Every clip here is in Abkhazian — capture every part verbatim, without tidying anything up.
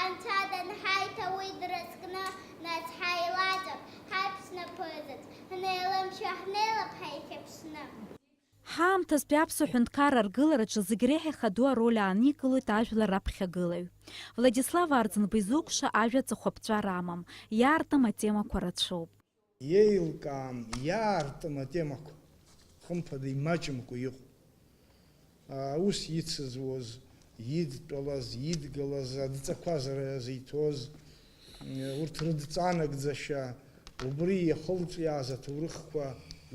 Анцәа данҳаиҭа уи дразкны, нас ҳаилаҵәап, ҳаиԥшны ԥызаҵә, ҳнеилымшәа ҳнеилап ҳаихьыԥшны. Ҳаамҭазтәи аԥсуа ҳәынҭқарра аргылараҿы зегь реиҳа ихадоу ароль ааникылоит ажәлар раԥхьагылаҩ. Владислав Арӡынба изукәша ажәа ҵыхәаԥҵәара амам, иаартым атемақәа рацәоуп. Иеилкаам, иаартым атемақәа, хымԥада, имаҷымкәа иҟоуп. Аус ицызуаз, идтәалаз, идгылаз, адҵақәа зра-, зиҭоз, урҭ рыдҵа нагӡашьа, убри иахылҿиааз аҭоурыхқәа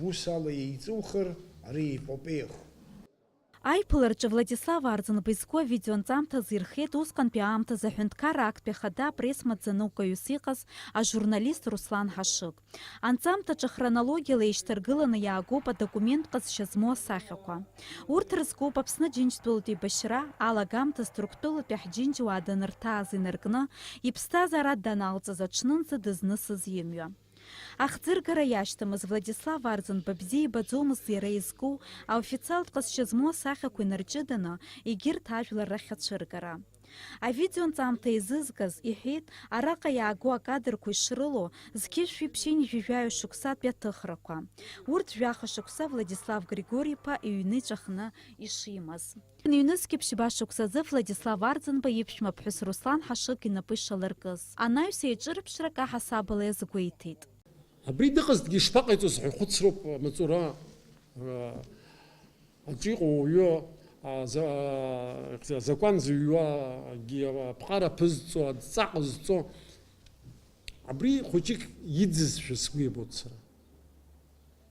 ус ала еиҵухыр, ари еипопеиахә. Аиԥылараҿы Владислав Арӡынба изку авидеоанҵамҭа азирхиеит усҟантәи аамҭазы аҳәынҭқарра актәи ахада апресс-маӡаныҟәгаҩыс иҟаз ажурналист Руслан Ҳашыг. Анҵамҭаҿы хронологиала еишьҭаргыланы иаагоуп адокумент ҟазшьа змоу асахьақәа. Урҭ рызкуп Аԥсны Џьынџьтәылатә еибашьра, алагамҭазтә Ҭырқәтәылатәи ҳџьынџьуаа данырҭааз инаркны, иԥсҭазаара даналҵыз аҽнынӡа дызнысыз имҩа. Ахӡыргара иашьҭамыз Владислав Арӡынба бзиа ибаӡомызт иара изку, аофициалтә ҟазшьа змоу асахьақәа инарҷыданы, егьырҭ ажәлар рахь ацәыргара. Авидеонҵамҭа еизызгаз иҳәеит, араҟа иаагоу акадрқәа ишрылоу, зқьи жәшәи ԥшьынҩажәи жәаҩа шықәсатәи аҭыхрақәа. Урҭ жәаха шықәса Владислав Григори-иԥа иҩны иҵәахны ишимаз. Ҩнызқьи ԥшьба шықәсазы Владислав Арӡынба иԥшәма ԥҳәыс Руслан Ҳашыг инапы ишалыркыз. Анаҩс еиҿырԥшрак аҳасабала иазгәеиҭеит. Абри дыҟазҭгьы ишԥаҟаиҵоз ҳәа ихәыцроуп амаҵура аҿы иҟоу ауаҩы азакәан зыҩуагьы аԥҟара ԥызҵо, адҵа ҟазҵо, абри хәыҷык иӡызшәа сгәы иабоит сара.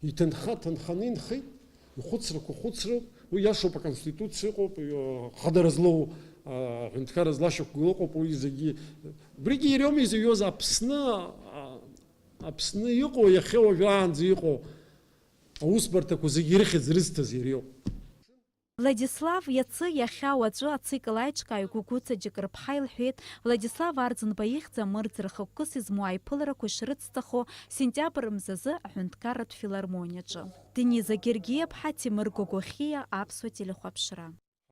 Иҭынха-ҭынханы инхеит, ихәыцрақәа хәыцроуп, уи иашоуп, аконституциа ыҟоуп, хадара злоу аҳәынҭқарра злашьақәгылоу ыҟоуп, уи зегьы. Убригьы иара иоума изыҩуаз Аԥсны, Аԥсны иҟоу, иахьа уажәраанӡа иҟоу аусбарҭақәа зегьы ирыхьӡ рызҭаз иара иоуп. Владислав иацы, иахьа, уаҵәы ацикл аиҿкааҩ Гәыгәыца Џьыкырԥҳа илҳәеит, Владислав Арӡынба ихьӡ амырӡ рхықәкыс измоу аиԥыларақәа ишрыцҵахо сентиабр мзазы аҳәынҭқарратә филармониаҿы. Дениза Гергиаԥҳа, Ҭемыр Гогохиа, Аԥсуа телехәаԥшра.